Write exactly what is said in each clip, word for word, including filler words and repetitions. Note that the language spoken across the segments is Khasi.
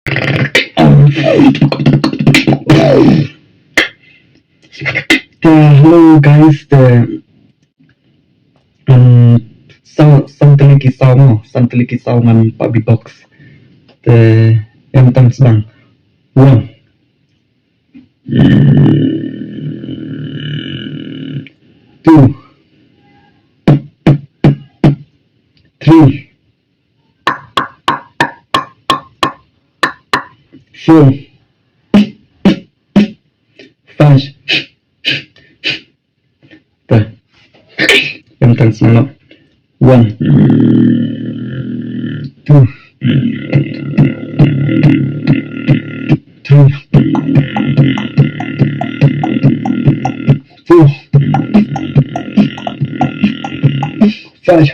Te hello guys, te um, saw, san tylli ki saw mo, san tylli ki saw ngan pah beatbox. Te ïa tang sdang. One. Two. Three. Four. Five. Te ïa tang sdang noh. One. Two. Three. Four. Five.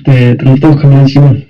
Te tang to khamlan shi ban.